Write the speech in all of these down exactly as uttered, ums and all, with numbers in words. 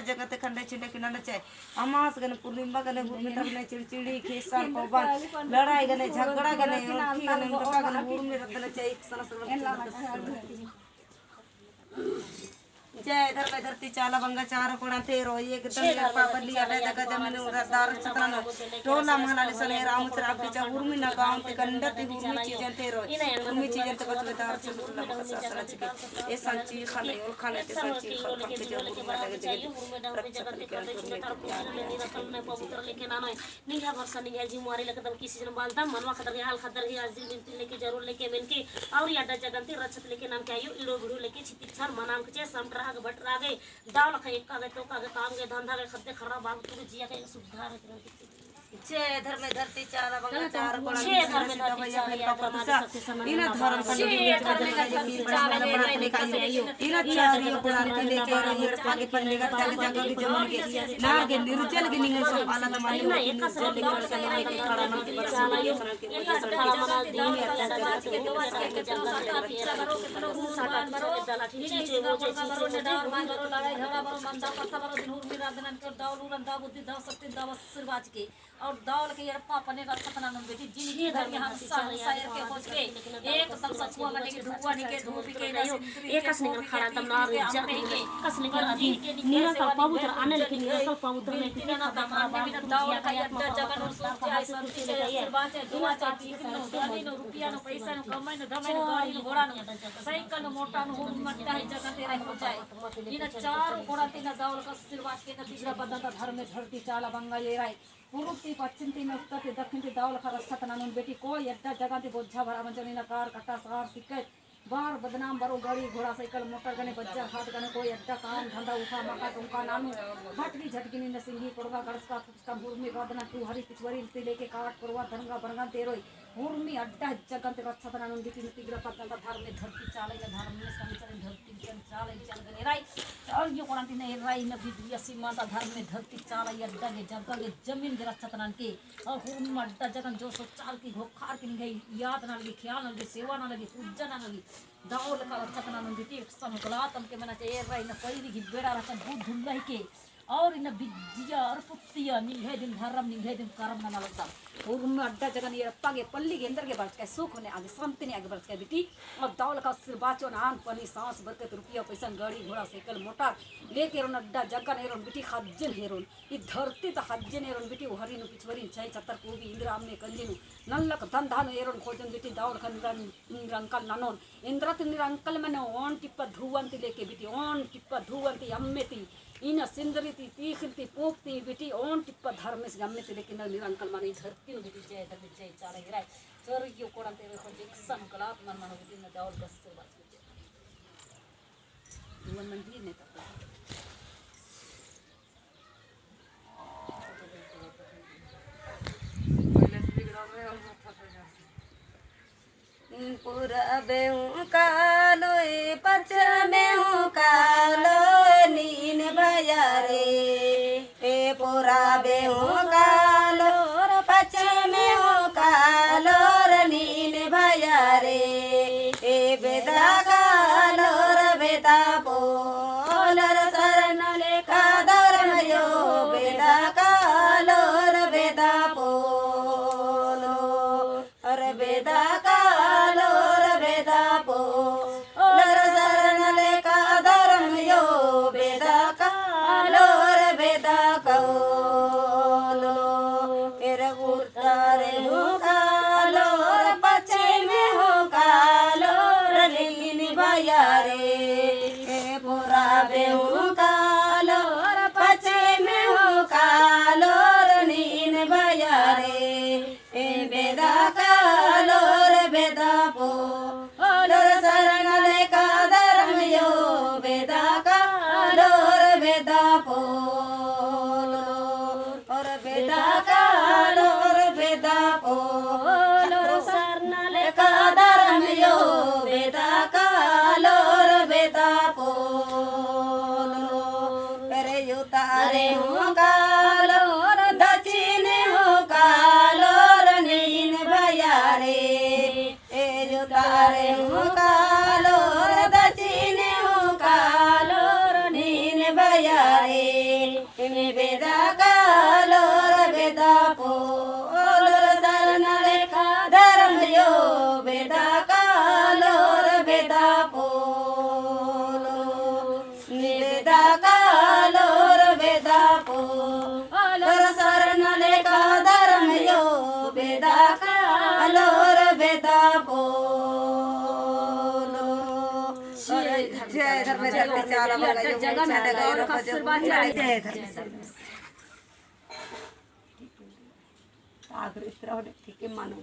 जगह ते खंडे छिंडे की नना चाही। अमास गने, पूर्णिमा गने, हुरमी रअदन चिड़चिड़ी, खेसन, कोबन, लड़ाई गने, झगड़ा गने, उल्खी गने, उल्खा गने, हुरमी रअदन चाही, एक सना सना। जय धर्मे धरती चाला बंगा चार कोड़ान्ती रओ, एकदम छे धर्मे पापली धरती चाला अड्डा जगह जमीन उधार दार छतरन, टोला महला निसन राम उचरा अड्डा जगह हुरमी ना गाँव ते गंडा ते हुरमी चीजन ते रओ, हुरमी चीजन ते बचबे दार छतरन बकसा सरा चिके। ए संची खाने, ओल खाने, ते संची खाने, खाने के जरूर में लगे जगह रक्षा करके अंतर में तो प्यार में पवित्र लेके नानो है। निंग्है भरसा, निंग्है जिम्मेवारी लेके दम किसी जन बाल दम मनवा खतर के हाल खतर ही आज दिन बिनती लेके जरूर लेके मेनके और यादा जगन्ती रक्षत लेके नाम के आयो इड़ो बिड़ो लेके छिती छर मनाम के चे समटरा के बटरा के दाव लखा एक का के तो का के काम के धंधा के खद्दे खर्रा बाग तुरु जिया के सुविधा रहे। जय धर्मे धरती चाला बंगा चार कोड़ान्ती जय धर्मे धरती चाला बंगा चार कोड़ान्ती इना धर्म इना चार कोड़ान्ती ले चार ये पाके पल्ले का चाले जगह के जमन के नार के निर्जल के निंगल सब आला दमाने ना एक निर्जल के खड़ा ना के बरसा के सना के वही सना के समाज के दुआ के जगह के जगह के साटा साटा दला ठीक है। लड़ाई झगड़ा बरो मंदा पत्ता बरो दिन हुरमी रअदन के दाव लूरन दाव बुद्धि दाव शक्ति दाव आशीर्वाद के और दाव लखा एड़पा पने रक्षत ननोन बेटी, जिनगी भर के हम साहू सायर के होचके, एकदम सखुआ गने के धुआ निके धूप के ना सिंदरी के कस निंगल खड़ा दम ना रे जर के कस निंगल अभी निरंकल पवित्र आने लेकिन निरंकल पवित्र लेकिन ना दम आने बिना दाव लखा एड्डा जगन और सूरज आय संती के आशीर्वाद आय दुआ आय तीखिल नो धनी नो रुपया नो पैसा नो कमाई नो धमाई नो गाड़ी नो घोड़ा नो साइकिल नो मोटर नो हुरमी अड्डा ही जगन ते रई हो जाए। इना चार कोड़ान्ती ना दाव लखा आशीर्वाद के ना तिगरा बदन ता धर्मे धरती चाला बंगा एराय। पूर्व ती पश्चिम ती उत्तर ती दक्षिण ती दाव लखा रक्षत ननोन बेटी कोई एड्डा जगह ती बोझा भरा मंजन इना कार कट्टा सार सिक्कत बार बदनाम बरो गाड़ी घोड़ा साइकिल मोटर गने बज्जा हाथ गने कोई एड्डा काम धंधा उठा मका टोंका नानू भटकी झटकी निंदा सिंगी कोड़वा गड़सका फुसका हुरमी रअदन टूहरी पिछुआरी ती लेके काट कोरवा दरंगा बरंगा ते रई हुरमी अड्डा जगन ते रक्षत ननोन बेटी तिगरा पत्तन ता धर्मे धरती चाला इना धर्मे समिचर धरती जन चाला इचन गने रई। चाला यो कोड़ान्ती ने रई इना बिजलिया सीमा ता धर्मे धरती चाला अड्डा गे जगह गे जमीन गे रक्षत ननके और हुरमी अड्डा जगन जो सो चाल की घोखार की निंग्है याद ना लगी, ख्याल ना लगी, सेवा ना लगी, पूजा ना लगी। दाव लखा रक्षत ननोन बेटी एक संकला तम के मना चाही रई इना पैरी की बेड़ा रचन भूत धुल्लही के और इन्ना बिज्जिया और पुत्तिया निंग्है दिम धर्म निंग्है दिम करम नना लगदम। और उन्ना अड्डा जगन एड़पा गे पल्ली गे एन्देर गे बरचकय सुख ने आगे शांति ने आगे बरचकय बेटी। और दाव लखा आशीर्वाद चिओन आन पनी सांस बरकत रुपया पैसा गाड़ी घोड़ा साइकिल मोटर लेके एरोन अड्डा जगन एरोन बेटी खज्जन हेरोन। ई धरती ता खज्जन एरोन बेटी ओहरी नू पिछुआरी नू चाहे छतर कोबी इन्द्रा अम्मे कंजी नू नल्लक धंधा नू एरोन खोजन बेटी दाव लखा निरंकल ननोन। एन्देर ती निरंकल मने ओन टिप्पा धुवन ती लेके बेटी ओन टिप्पा धुवन ती अम्मे ती इन्ना सिंदरी ती तीखिल ती पूंप ती बेटी ओन टिप्पा धर्मेस गम्मे ती लेके ना निरंकल मने धरती नू बेटी जय धर्मेस जय चाला एराय। चोर यो कोड़ान्ती रे खोजे संकलात मन मनो बेटी ना दाव लखा आशीर्वाद चिओन। दुवन मंदिर ने तब पूरबे हूँ कालो, पच्छिमे हूँ कालो, नीन भया रे। ए पूरबे हूँ कालो, पच्छिमे हूँ कालो, नीन भया रे। ए बेदा कालो, बेदा पोलो, सरना लेका धर्म यो, बेदा कालो, बेदा पोलो। अरे बेदा कालो रे बेदा पोलो, सरना लेका धर्म यो, बेदा कालो रे बेदा पोलो। एरे उत्तरे हूँ कालो रे पच्छिमे हूँ कालो रे नीन भया रे। ए पूरबे हूँ कालो रे पच्छिमे हूँ कालो रे नीन भया रे। ए बेदा कालो रे बेदा पोलो, सरना लेका धर्म यो, बेदा कालो रे बेदा पोलो। और बेदा कालो रे बेदा पोलो, सरना लेका धर्म यो, बेदा कालो रे बेदा पोलो। अरे उत्तरे हूँ कालो रे दक्षिणे हूँ कालो रे नीन भया रे। ए उत्तरे हूँ कालो रे दक्षिणे हूँ कालो रे नीन भया रे। बेदा कालोर बेदा पोलोर सरना लेखा धर्म अयो, बेदा कालोर बेदा पोलो। बेदा कालोर बेदा पोलोर सरना लेखा धर्म अयो, बेदा कालोर बेदा पोलो। जय धर्म, जय धर्म, जय धर्म, जय धर्म, जय धर्म, जय धर्म। आखिर इतरा होले ठीक है मानो।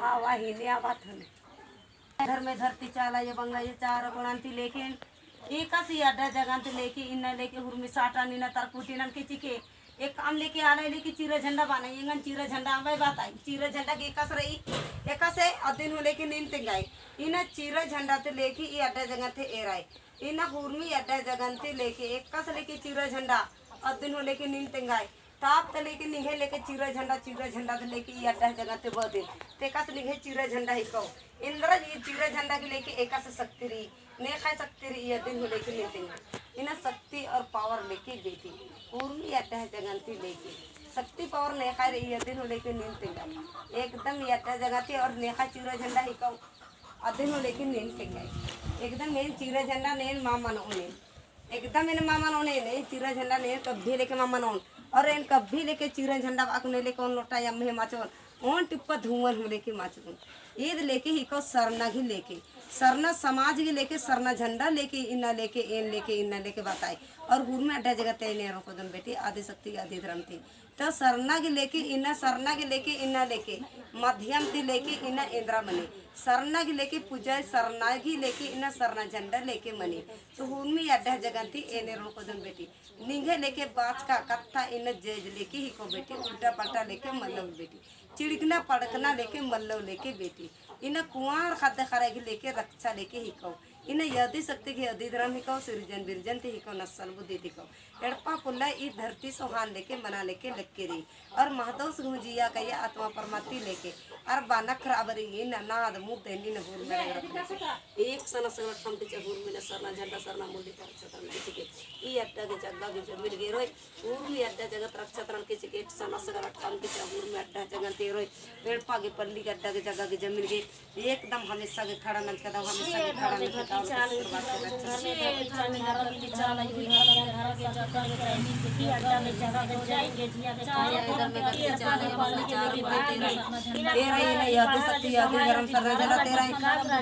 आवा ही ने आवा थने। धर्मे धरती चाला अयो बंगला अयो चार कोणांती लेकिन एकासे अड्डा जगह ती लेके इन्ना लेके हुरमी साटा नीना तरकुटी नन के चिके। एक काम लेके आला लेके चीरा झंडा बाना, एंगन चीरा झंडा अम्बे बात आई। चीरा झंडा के एकासे रई, एकासे अदिन हूँ लेके नीन तेंगाई। इन्ना चीरा झंडा ती लेके ई अड्डा जगह ती एराई। इन्ना हुरमी अड्डा जगह ती लेके एकासे लेके चीरा झंडा अदिन हूँ लेके नीन तेंगाई। ताप ता लेके निंग्है लेके चीरा झंडा, चीरा झंडा ता लेके ई अड्डा जगह ती बदिन। ते एकासे निंग्है चीरा झंडा हिको। एन्दरा ई चीरा झंडा के लेके एकासे शक्ति रई। नेखय शक्ति रई, ई अदिन हूँ लेके नीन तेंगा। इन्ना शक्ति और power लेके बेटी। हुरमी अड्डा जगह ती लेके। शक्ति power नेखय रई, ई अदिन हूँ लेके नीन तेंगा। एकदम ई अड्डा जगह ती और नेखय चीरा झंडा हिको। अदिन हूँ लेके नीन तेंगा। एकदम एन चीरा झंडा नेन मा मनोन एन। एकदम एन मा मनोन एन, एन चीरा झंडा नेन कभी लेके मा मनोन। और एन कभी लेके चीरा झंडा बाकुने लेके ओन लोटा अम्म हूँ मा चिओन। ओन टिप्पा धुंवन हूँ लेके मा चिओन। ईद लेके हिको सरना गे लेके, सरना समाज गे लेके, सरना झंडा लेके, इन्ना लेके, एन लेके, इन्ना लेके बताई। और हुरमी अड्डा जगह ती एन एरोन कोदन बेटी, आदि शक्ति, आदि धर्म ती। तो सरना गे लेके, इन्ना सरना गे लेके, इन्ना लेके, माध्यम ती लेके, इन्ना एन्दरा मनी। सरना गे लेके पूजा, सरना गे लेके, इन्ना सरना झंडा लेके मनी। तो हुरमी अड्डा जगह ती एन एरोन कोदन बेटी। निंग्है लेके बाचका कत्था इन्ना जय लेके हिको बेटी, उल्टा पल्टा लेके मल्लो बेटी, चिड़कना पड़कना लेके मल्लो लेके बेटी, इन्ना कुंवार ख़द्द ख़र्रा गे लेके रक्षा लेके हिको, इन्ना आदि शक्ति गे आदि धर्म हिको, सिरजन बिरजन ती हिको, नस्ल बुद्धि ती हिको। एड़पा पुल्ला ई धरती सोहान लेके मना लेके लक्की रई। और महदोस घुंजिया कहिया आत्मा परमात्मा ती लेके, अरबा नखरा अबरी इन्ना नाद मुद्दे नीन हुरमी अड्डा जगह ती लेके एक सना सगला ठाम ती चा हुरमी ना सरना झंडा सरना मुंडी ता रक्षा तरन के चिके। ई अड्डा गे जग्गा गे जमीन गे एरोय, हुरमी अड्डा जगह ती रक्षा तरन के चिके, एक सना सगला ठाम ती चा हुरमी अड्डा जगह ती एरोय, एड़पा गे पल्ली गे अड्डा गे जग्गा गे जमीन गे एकदम हमेशा गे खड़ा नंजका दव, हमेशा गे खड़ा नंजका दव। एरा एरा आदि शक्ति आदि धर्म सरना झंडा तेरा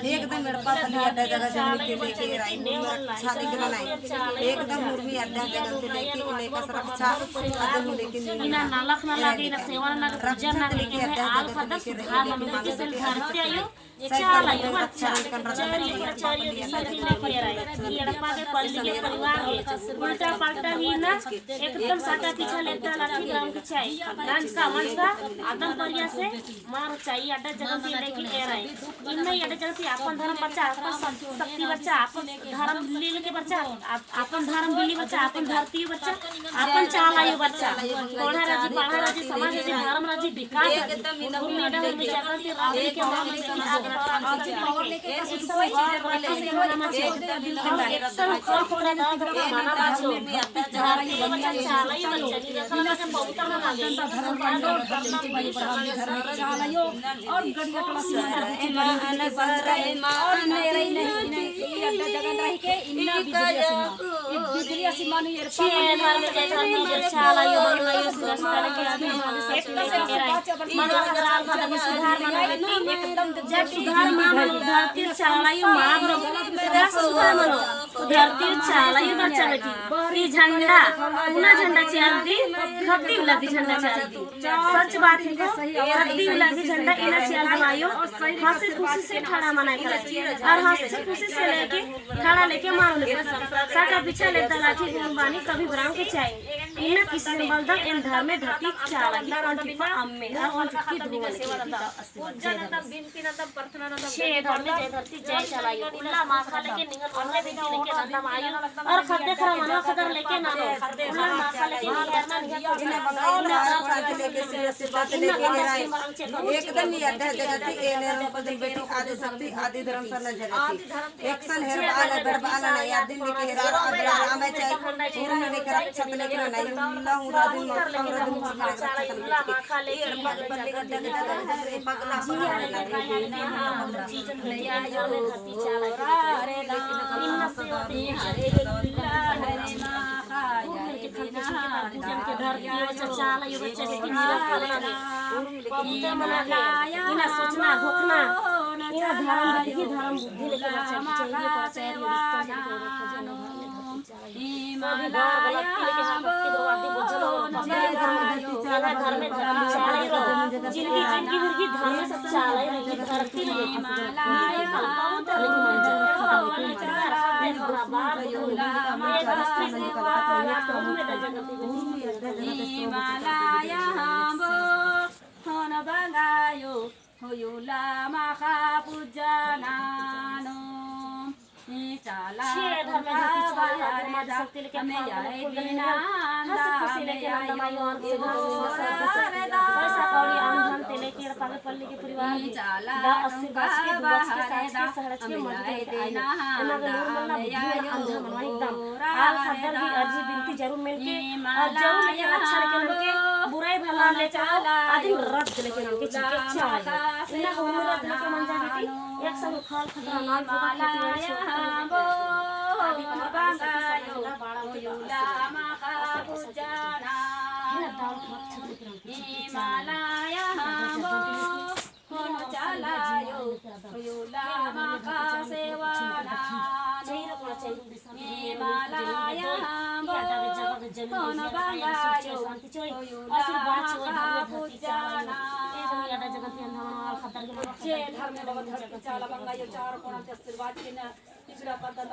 एकदम एड़पा पल्ली अड्डा जगह जमीन गे लेके एरा अच्छा दिखना नहीं। एकदम हुरमी अड्डा जगह ती लेके इन्ना एकासे रक्षा अदिन हूँ लेके नीन इन्ना नलख नना दी, इन्ना सेवा नना दी, पूजा नना दी, इन्ना आल ख़द्द सुधार नना दी, इसे धरती अयो चाला अयो बरचा, चारी प्रचारी अयो दिशा ती लेके एरा, ई एड़पा गे पल्ली गे परिवार गे, उल्टा पल्टा ही ना, एकदम साटा पीछा लेद्दा लाठी बरआ गे चाही, नंजका मंजका, आदम परिया से, मार चाही, अड्डा जगह ती लेके एरा, इन्ना ई अड्डा जगह ती अपन धर्म बरचा, अपन शक्ति बरचा, अपन धर्म बिल्ली लेके बरचा, आप-, अपन धर्म बिल्ली बरचा, अपन धरती बरचा, अपन चाला अयो बरचा। कोढ़ा राजी, पड़हा राजी, समाज राजी, धर्म राजी, विकास राजी। हुरमी अड्डा हुरमी जगह ती राजी के मामले की आग सुधार मनो, धरती चाला अयो मार लो, सुधार मनो, धरती चाला अयो बरचा बेटी। ई झंडा, उना झंडा चालदी, धरती उल्ला गे झंडा चालदी। सच बात है, धरती उल्ला गे झंडा इन्ना चालदम अयो, हँसी खुशी से खड़ा मना करे। और हँसी खुशी से लेके, खड़ा लेके मारो लेके। साटा पीछा लेद्दा लाठी गुण बानी कभी बरआ गे चाही। इन्ना किसी से बलदम एन धर्मे धरती चाला अयो, ओन टिप्पा अम्मे, और ओन चुटकी धुंवा लेके। जय धर्मे, जय धरती, जय चाला अयो। उल्ला माखा लेके निंगन ओन्ने बिनती लेके और खद्दे खरा मना खदर लेके नानो। उल्ला माखा लेके नहीं यार ना, नहीं यार ना। इन्ना बंगा इन्ना आशीर्वाद लेके, आशीर्वाद लेके हेरा। एकदम नहीं अड्डा जगह थी, एने रूप दिन बेटी आदि शक्ति, आदि धर्म सरना जगह थी। एकसन हेरबाना, बेड़बाना ना, याद दिन लेके हेरा, अबे राम है चाहे, पूर्ण लेके रक्षा लेके ना, नहीं, उल्ला उरा दिन, मक्का उरा दिन, पूर्ण लेके रक्षा लेके। जरूर मिलके अच्छा लेके नमके बुराई भला लेके आओ, आदिन रद्द लेके नमके चिके चाला। इन्ना हुर्मी रद्द लेके मंजा बेटी, एक संग खाल खतरा नाल भगत लेके आदि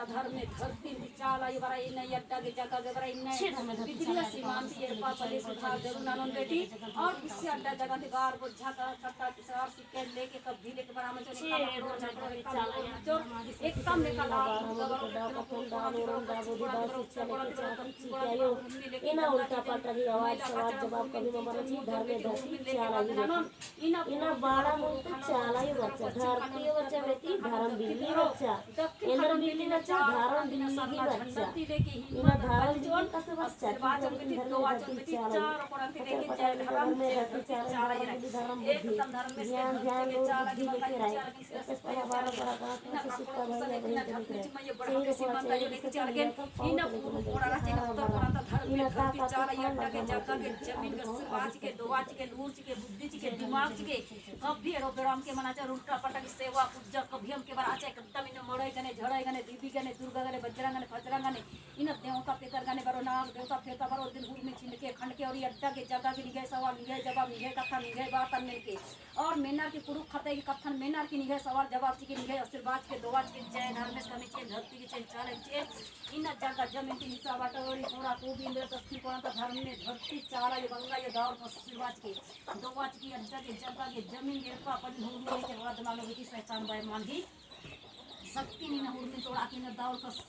धर्मे धरती चाला आयो बरा इन्ना अड्डा गे जगह गे बरा इन्ना बिजली आसमान ती एड़पा पल्ली सुधार जरूर ननोन बेटी। और किसी अड्डा जगह ती गार बोझा का कट्टा किसार सिक्के लेके कभी लेके बरा मचोर, एकदम लेके बरा मचोर, एकदम लेके लाल इन्ना उल्टा पल्टा की आवाज सवाल जवाब कभी ममरा ची धर्मे धरती चाला आयो। इन्ना बाड़ा मुल्क चाला आयो बच्चा, धरती बच्चा बेटी, धर्म बिल्ली बच्चा। एन्दरम बिल्ली बच्चा, धर्म बिल्ली ही बच्चा। इन्ना धर्म बिल्ली कसे बच्चा, कि धर्म धर्म धरती चाला आयो। पता पता धर्म धरती चाला आयो, धर्म बिल्ली, धर्म बुद्धि। ध्यान ध्यान लोग बुद्धि लेके रहे। एकस पहला बारह बारह का से सिक्का भैया बहन के लेके रहे। चेहरे को बच्चा लेके सब मिला कर पाँव के लेके मंजर के हरा भरा। इन्ना ताकत के खान लगा मार के। जमीन के सिरवा चिके, दोवा चिके, लूर चिके, बुद्धि चिके, दिमाग चिके, कभी एड़ो बेड़ो अमके मना चार उल्टा पल्टा की सेवा पूजा, कभी अमके बरा चार एकदम इन्ना मड़ई गने, झड़ई गने, देवी गने, दुर्गा गने, बजरंग गने, फजरंग गने, इन्ना देवता पेतर गने बरो, नाग देवता फेरता बरो, दिन हुरमी छिंडके, खंडके और ई अड्डा के जगह के निंग्है सवाल, निंग्है जवाब, निंग्है कत्था, निंग्है बातन मेनके। और मेनर की कुँड़ुख़ ख़द्दर की कत्थन मेनर की निंग्है सवाल जवाब चिके, निंग्है आशीर्वाद चिके, दोवा चिके, जय धर्मेस कमी चिए, धरती के चिए, चाला चिए। इन्ना जगह जमीन की हिसाब अटोरी कोड़ा को भी इंद्र दक्षिण कोड़ा ता धर्मे धरती चाला आयो बंगा आयो दौर को आशीर्वाद चिके। दोवा चिके अड्डा के जगह के जमीन के एड़पा पल्ली हुरमी लेके रद्द ननोन बेटी, शैतान बाय मानही शक्ति नी ना हुरमी तोड़ा के ना दौर का